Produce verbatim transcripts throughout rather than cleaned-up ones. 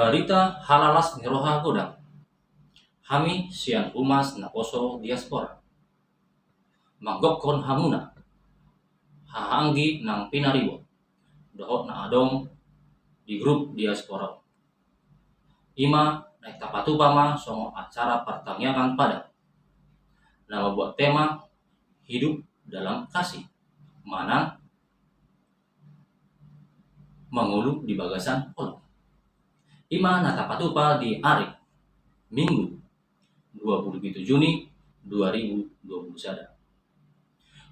Barita halalas ni roha godang. Hami sian humas naposo diaspora manggokkon hamuna, hahaanggi nang pinaribot dohot na adong di grup diaspora. Ima na tapatupa ma songon acara partangiangan padan na mambuat tema hidup dalam kasih, manang mangolu di bagasan holong. Ima na tapatupa di ari Minggu dua puluh pitu Juni dua ribu dua puluh sada.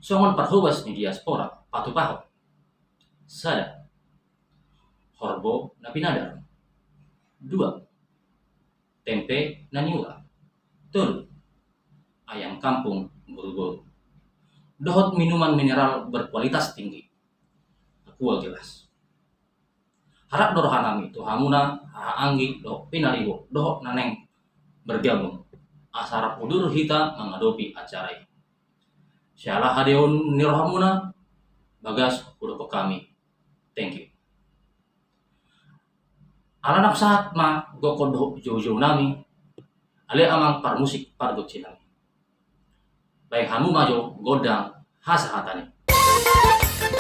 Songon parhobas ni diaspora patupahon: sada, horbo na pinadar; dua, tempe na niula; tolu, ayam kampung boru-boru; dohot minuman mineral berkualitas tinggi, aqua gelas. Harap do rohanami tu hamuna hahaanggi dohot pinaribot dohot na naeng bergabung, asa rap udur hita mangadopi acara i. Siala hadeon ni rohamuna bagas hudokhon hami. Thank you. Ala nunga sahat ma gokhon dohot jou-jou nami, ale amang parmusik pargonsi nami. Baen hamu ma jo gondang hasahatan i.